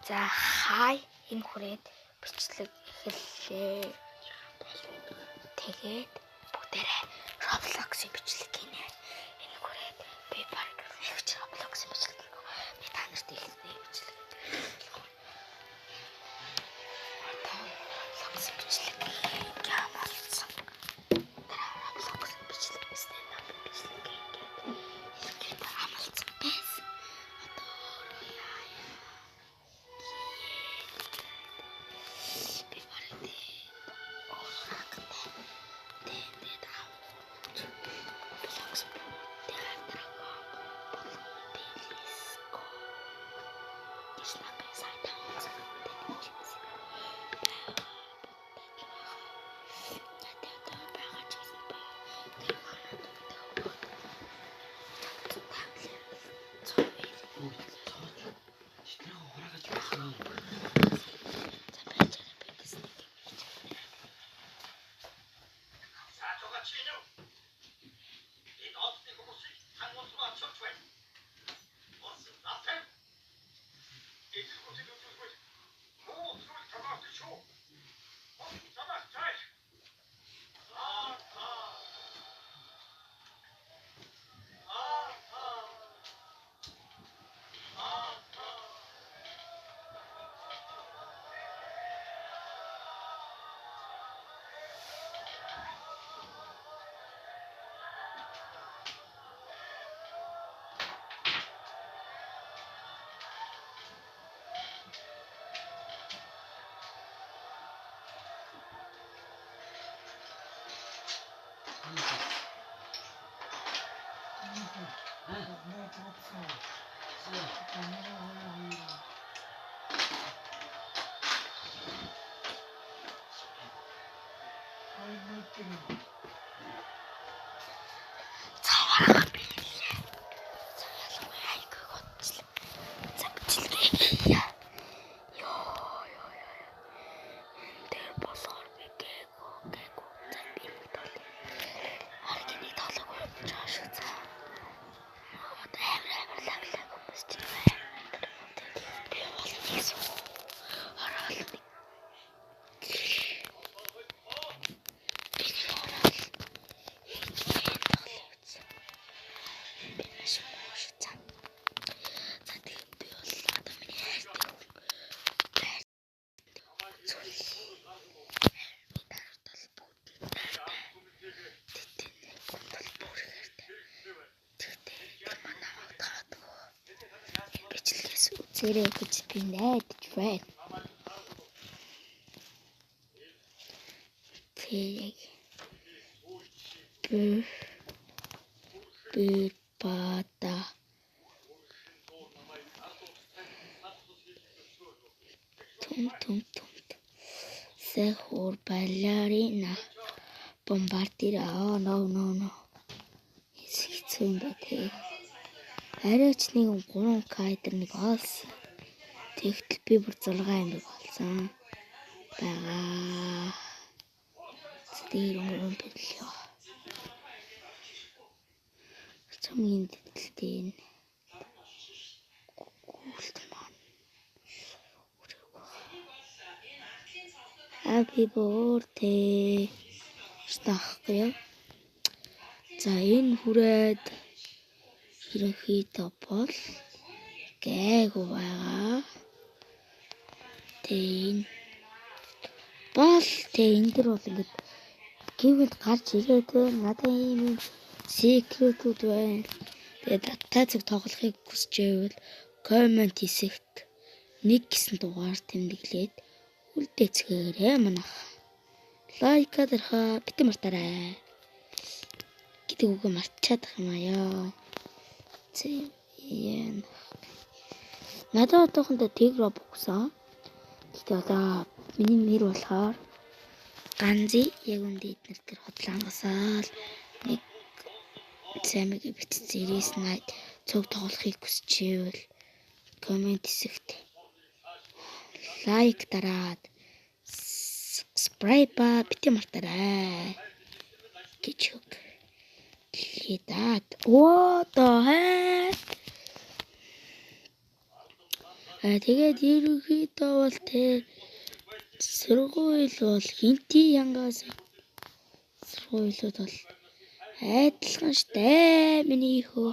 За хай энэ хүрээд бичлэг эхэллээ. Тэгээд бүгдээрээ Roblox-ийн бичлэг хийнэ. Энэ хүрээд би баг их ч Roblox-ийн бичлэг хийх. Би та нарт эхний бичлэг. Одоо Roblox-ийн бичлэг ямалцсан. Дараа Roblox-ийн бичлэг stand-up бичлэг хийгээд ерөнхийдөө амалцсан байсан. Одоо өөрөө яа би бараг өөрөөр тэгээд авч Roblox бүгдээ болон Telesco гэж намын сайт авсан. Тэднийг хураагаж байсан. За байж байгаа би гэсэн нэг юм хийж байна. Цаваараа биелээ. За ялангуяа айгүйг удчлаа. За бичлэгээ хийе. Йоо ёо ёо. Энэ дээр болохоор би гээгүй гээгүй. За би нэг тоол. Аргины тоолог юм жааш за. Одоо амар амар лаг лаг хүмүүс чинь байна. Би бол нэг суу. Ороод нэг. Би нэг ороод би маш муу шүү. За. За тэгээд би бол одоо миний хайртай хүн зүйл би тартал бүгд хайртай. Тэтэй нэг хүнд бол бүр хайртай. Тэгтээ тэр манай аваад энэ бичлэгээс үзээрэй гэж би найдаж байна. Тэг яг би бада түм түм түм сехур балерина бомбардира oh no no no хэцүү юм ба те. Арайч нэг 3K дээр нэг олсон. Тэгтэл би бүр 6 юм болсон байгаа. Тэр өнгөрөн бэлээ. Цомгийн дэдэлтэй энэ гүйлт маань. Happy birthday. Стахгүй юу? За энэ хүрээд ерөнхийдөө бол гээгүй байгаа. Тэгээ энэ бол тэгээ энэ дэр бол ингээд гівэнд гарч ирээд байна. Надад ийм юм секретүүд байна. Тэгээд та цаг тоглохыг хүсэж байвал коммент хэсэгт 1 гэсэн дугаар тэмдэглээд үлдээцгээрэй манайх. Лайк дарахаа битгий мартаарай гэдэг үгээ мартчихад байх юм аа ёо. Зэ. Надад одоохондоо Тигро буусан. Гэхдээ одоо миний нэр болохоор Ганзи яг үндэ эднэр тэр худлаа хангасаал нэг сайн мэгээ бичсэн Iris Night цуг тоглохыг хүсч ивэл коммент хэсэгт лайк дараад subscribe битгий мартаарай гэж үг. Хэлээ. What the heck? Тэгээд ерөнхийдөө бол те сургууль бол хинти янгаас сургуулиуд бол адилхан штэ миний хөө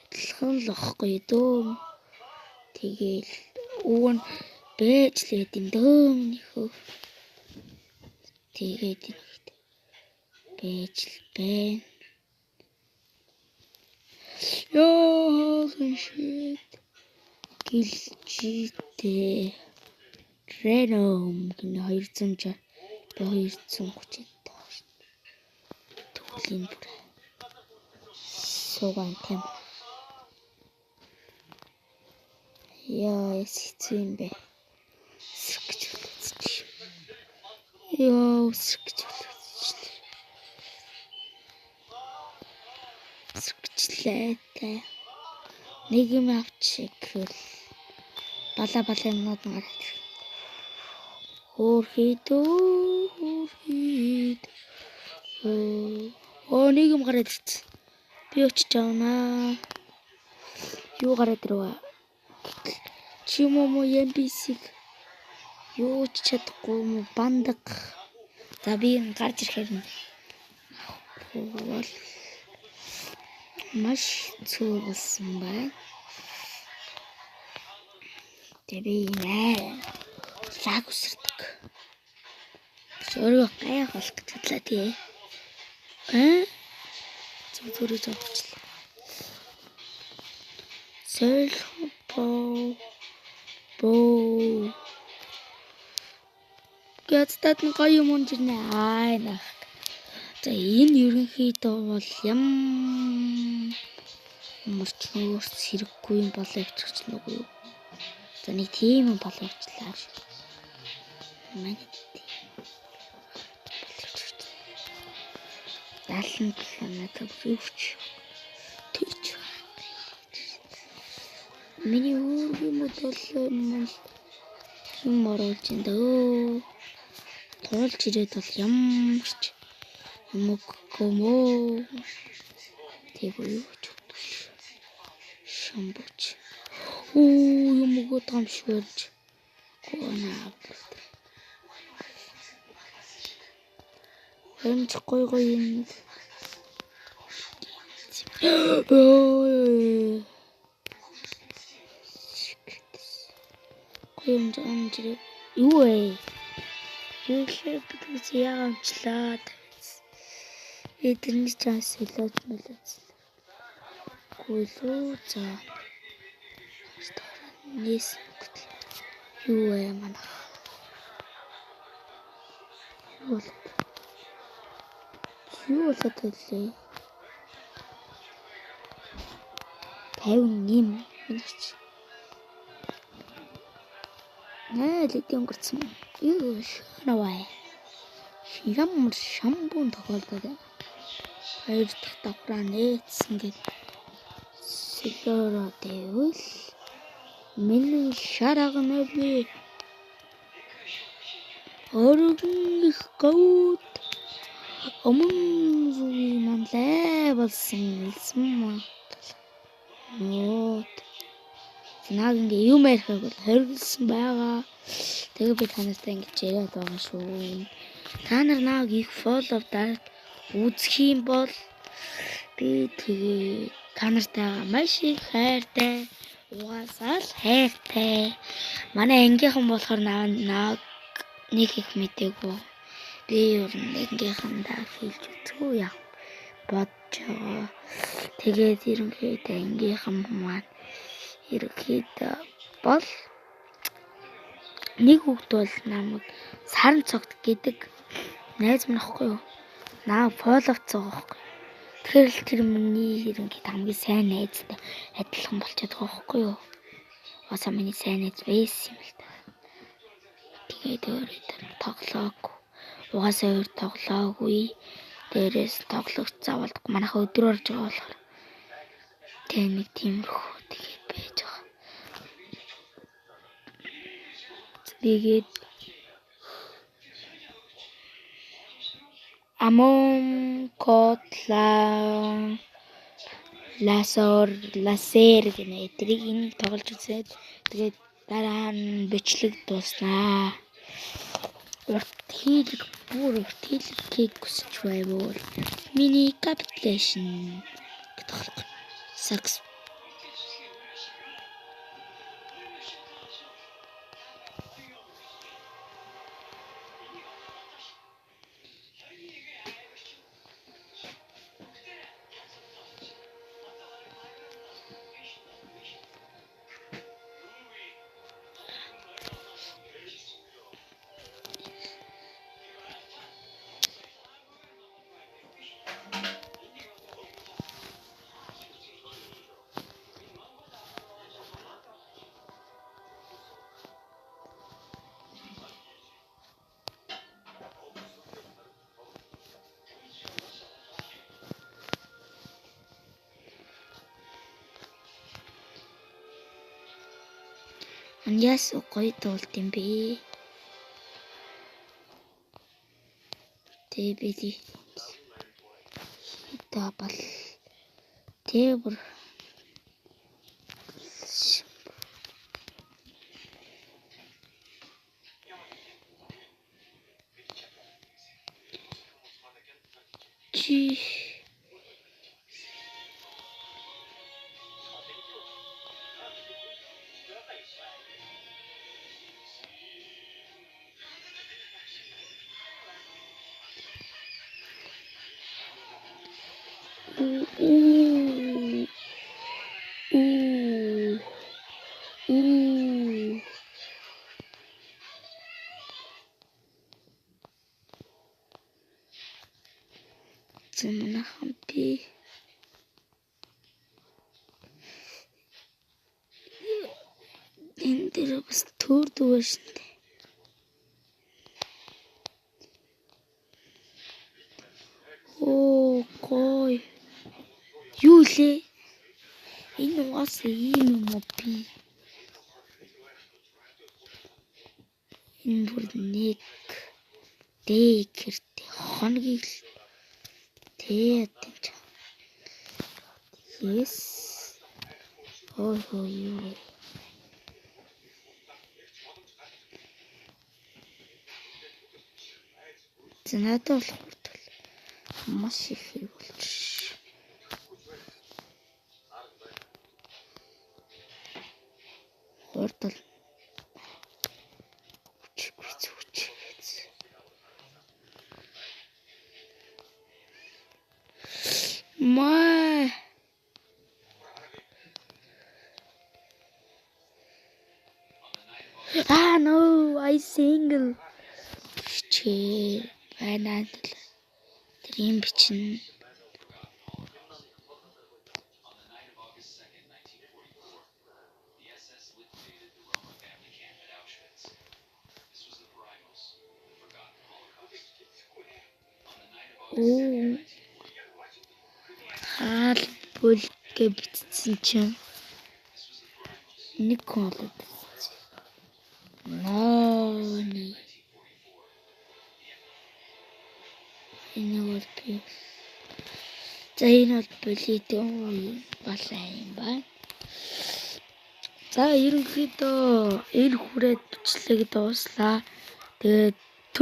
адилхан л ахгүй дөө. Тэгээл уг нь байж л байд юм дөө миний хөө. Тэгээд байж л байна. Йоо shit. Гэлжтэй. Реном гэнэ 260 би 230 таа. Тэгвэл энэ бүр суугаан тийм. Яа, яс хэцүү юм бэ. Өсрөх гэж үлдээч. Яа, өсрөх гэж үлдээч. Өсрөх гэжлээ. Нэг юм авчих гэвэл бала бала юмнууд нь гараад ирэх. Хөөрхийдөө хөөрхийд. Оо нэг юм гараад ирсэн. Би очиж авнаа. Юу гараад ирвэ? Чи юм уу NPC-г юу ч чадахгүй юм уу бандаг. За би гарч ирэхээр нь бол маш хэцүү болсон байна. Тэгээ би нэ лаг үсэрдэг. Өөрийгөө гайх болох гэж бодлоо тий. Аа? Зүг зүрээ зовчлаа. Сэлбо боо. Гацтад нь гоё юм унж ирнэ. Аа нах. За энэ ерөнхийдөө бол ямар ч өөрс хэрэггүй юм болоо явчихсан уу юу? За нэг тийм юм болоо явчлаа. Манай 77 надад өвч тэгч. Миний өөр юм бол юм оруулж ин дөө. Туулж ирээд бол ямар ч юм өгөхгүй мөө. Тэг юу ч өгдөг. Шамбуч. Оо юм өгөөд байгаа юм шиг болж. Гонаа. Харин ч гой гой юм. Гой юм жаа. Юу вэ? Юу гэхээр бид яагаад амчлаа. Эдэрний чанс солиод мөлөөц. Гүйлүү за. Нэс юу вэ манах. Юу бол юу болоод байлээ? 58 минут. Нээ лэдэн өнгөрцөн. Юу шанавай. Ямар шамбун тохиолдоод хоёр дахь давхраа нээсэн гэд сэлөөрөө дэвэл миний шарагна би өргөн их гот өмнө зүгийн манлай болсон хэлсэн маа. Нот. Наг ингээ юм ярихыг бол хоригдсан байгаа. Тэгээ би та нартай ингэж яриад байгаа шүү. Та нар наг их follow дараад үзэх юм бол би тэгээ та нартайгаа маш их хайртай. Угаасаа л хайртай. Манай ангийнхан болохоор наг нэг их мдэггүй. Би ер нь ангийнхандаа хэлж үзгүй яа бодож байгаа. Тэгээд ерөнхийдөө ангийнхан маань ерөнхийдөө бол нэг хүүхэд бол намайг саран цогт гэдэг найз минь ахгүй юу? Наа фолловцоо байхгүй. Тэгэхээр л тэр миний ерөнхийдөө хамгийн сайн найзтай адилхан болчиход байгаа байхгүй юу? Угаасаа миний сайн найз байсан юм л та. Тэгээд өөрөө тоглоог. Угаасаа өөр тоглоагүй. Дээрээс тоглогч заавалдаггүй. Манайха өдөр орж байгаа болохоор. Тэгээ нэг тиймэрхүү тэгээд байж байгаа. Тэгээд Амон котлаа. Ласор ласер гэнэ. Тэрийг энийг тоглож үзээд тэгээд дараа нь бичлэг дууснаа. Урт хийлэг бүр урт хийлгэхийг хүсэж байвал миний capitulation гэдэг сакс Яас гоё дуулт юм бэ? Тэбэли хитабал тэбэр чи манайхан би энэ дээр бас төрдөг шин дээ. Оо гой. Юу лээ? Энэ угаасаа ийм юм уу би? Энэ бүр нэг дэ гэртээ хоногийг л тэ ч. Yes. Ой хөө юу вэ? За надад бол хурдвал маш их хэрэг болж. Хурдвал хүч. Маа. Ah no, I single. Чи байна л. Тэр юм бичнэ. Оо. Хаал бүлгээ бичсэн чинь нэг хүн болоод ирсэн. Ноны. Энэ бол би. За энэ бол болидон балаа юм байна. За ерөнхийдөө энэ хүрээд бичлэг дууслаа. Тэгээд